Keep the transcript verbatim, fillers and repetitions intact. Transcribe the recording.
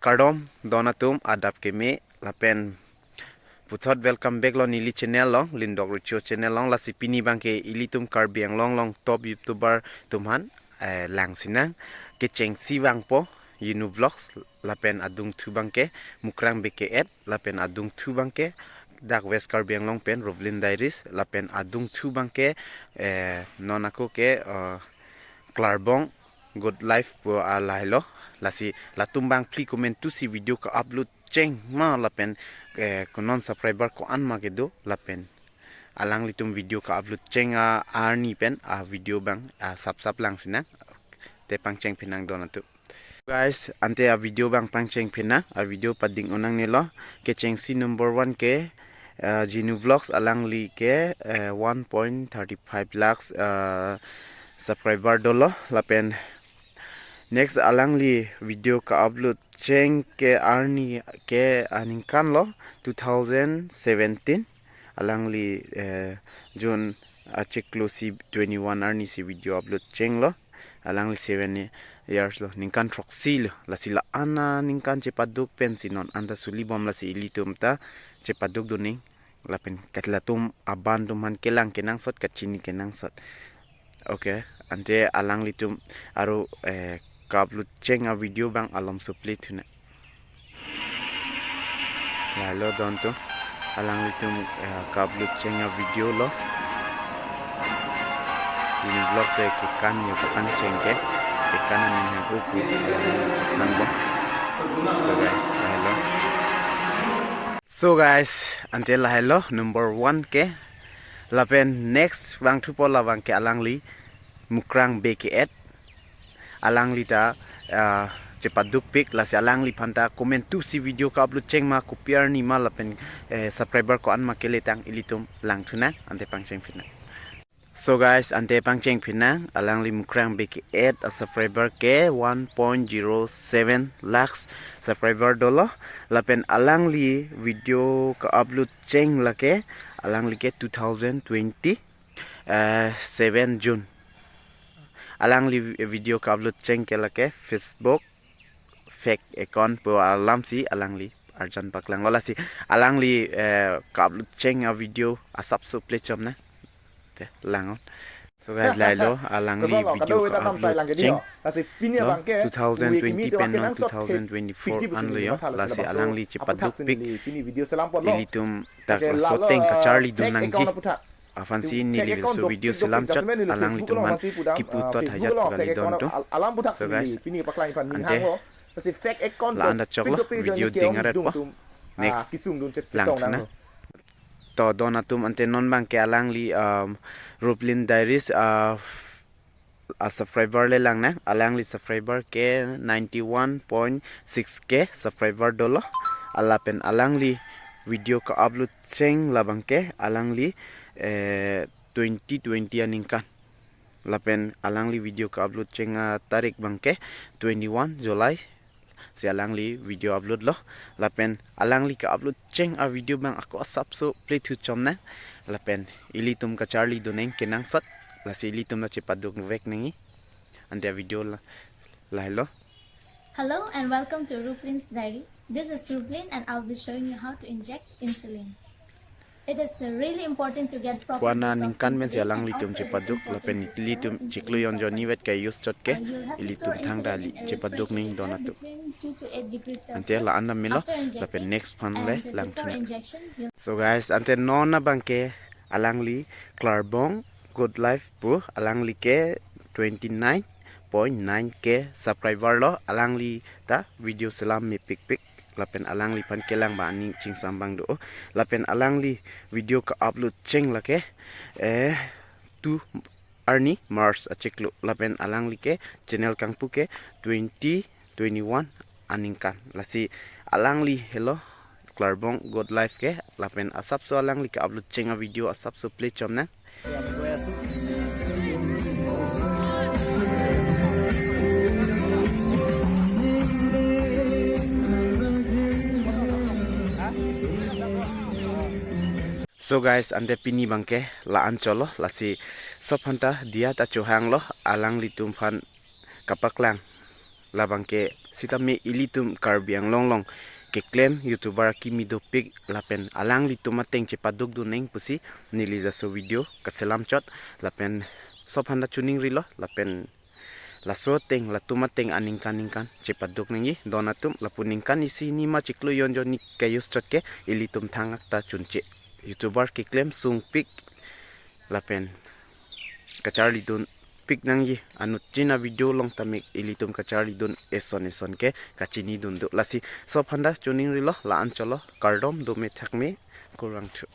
Kardom don atum, adap keme lapen puthot welcome back lo neli channel along, Lindok Richo channel along. Lasi pini abangke ilitum Karbi Anglong along top YouTuber atum aphan eh, lang sinang. Kechengsi vangpo Yenu Vlogs, lapen adungthu abangke Mukrang B K et, lapen adungthu abangke dak West Karbi Anglong pen Ruplin Diaries, lapen adungthu abangke eh, non ako ke eh, Klarbong Good Life pu alai lo. Lasi latum abang phli komantusi video ka-upload cheng ma lapen eh, konon subscriber ko-an ma kedo lapen alanglitum video ka-upload cheng a-arni pen a-video abang asapsap lang sinang. Te pangcheng phenang don atum. Guys, ante a-video abang pangcheng phenang, a-video pading-un nangne lo. Kechengsi number one ke uh, Yenu Vlogs, alangli ke uh, one point thirty five lakhs uh, subscriber dolo lapen next alangli video ka-upload cheng ke arni ke aningkan lo two thousand seventeen. Alangli eh, June achiklo si twenty-one arni si video upload cheng lo. Alangli seven years lo, ningkan throksi lo. Lasi la-an aningkan chepaduk pensi non anta suli bom, lasi ilitum ta chepaduk dun ning. Lapen kat latum aban atum aphan kelang kenangsot, kachini kenangsot. Okay, ante alanglitum aro eh, ka-upload cheng a-video abang alom suple thunang. Lahelo don atum, alanglitum eh, ka-upload cheng a-video lo. Yenu Vlogs eh, kekan yo, kekan cheng ke, kekan aning hang uku, kekan bom. So guys, lahelo. So guys, ante lahelo number one ke. Lapen next vangthupo labang ke alangli Mukrang B K et. Alangli ta ah, chepadukpik, lasi alangliphan ta komantusi video ka-upload cheng ma, kopi arni ma lapen eh, subscriber ko-an ma keletang, ilitum lang thunang, ante pangcheng phenang. So guys, ante pangcheng phenang, alangli Mukrang B K et a-subscriber ke one point zero seven lakhs subscriber dolo. Lapen alangli video ka-upload cheng lake, alangli ke two thousand twenty eh, seven June. Alangli vi- video ka-upload cheng ke lake Facebook fake account pu alamsi alangli arjan paklang lo, lasi alangli eh, ka-upload cheng a-video asapso play chom na. Te lang on. So guys, lahelo alangli video ka-upload cheng lo two thousand twenty pen nang two thousand twenty-four an lo yo, lasi alangli chepadukpik, ilitum ta klaroteng kacharli dun nangji aphansi neli laso video selam chot, alanglitum aphan kipu tot hajat kali don atum. So guys, ante la-an ta choklo, video ding aret po. Next lang thunang. To don atum, ante non abangke alangli um, Ruplin Diaries uh, a-subscriber le lang nang, alangli subscriber ke ninety one point six K subscriber dolo. Lapen alangli video ka-upload cheng labang ke alangli eh, twenty twenty aningkan. Lapen alangli video ka-upload cheng atarik abang ke twenty-one July si alangli video upload lo. Lapen alangli ka-upload cheng a-video abang ako asapso play thu chom nang. Lapen ilitum kacharli dun nang kenangsot, lasi ilitum ta chepaduk vek nangji. Ante a-video la, lahelo. Hello and welcome to Ruplin's Diary. This is Ruplin and I'll be showing you how to inject insulin. It is really important to get proper dose of insulin and also it is very important to store it in storage. Ilitum chiklo yon joni vet ka use chot ke, uh, you'll have to ilitum store thangta insulin in a chepaduk ning refrigerator don atum between two to eight degrees Celsius. Ante la-an ta melo, after injecting, lapen next phan le and lang before thunang. Injection, you'll So guys, ante non abang ke alangli Klarbong Good Life pu, alangli ke twenty nine point nine K subscriber lo, alangli ta video selam mepikpik, lapen alangliphan kelang abang aning chingsam abang do, lapen alangli video ka-upload cheng lake eh two arni March achiklo, lapen alangli ke channel kangpu ke twenty twenty-one aningkan. Lasi alangli helo Klarbong Good Life ke, lapen asapso alangli ka-upload cheng a-video asapso play chom nang. So guys, ante pini abang ke la-an cholo, lasi sob aphanta diya ta chohanglo, alanglitum aphan kapaklang. labang ke sitame ilitum Karbi Anglong along keklem YouTuber kimi dopik lapen alanglitum ateng chepaduk dun nang pusi neli jaso video kaselam chot lapen sob aphan ta choningrilo lapen laso ateng latum ateng aningkan ningkan chepaduk nangji don atum lapu ningkan isi ni ma chiklo jon jon ni kayus chot ke ilitum thangak ta chunche YouTuber keklem sungpik lapen kacharli dun pik nangji anut china video along tame ilitum kacharli dun eson eson ke kachini dun do lasi sob aphan ta choningrilo la-an cholo kardom dome thakme kurvangthu.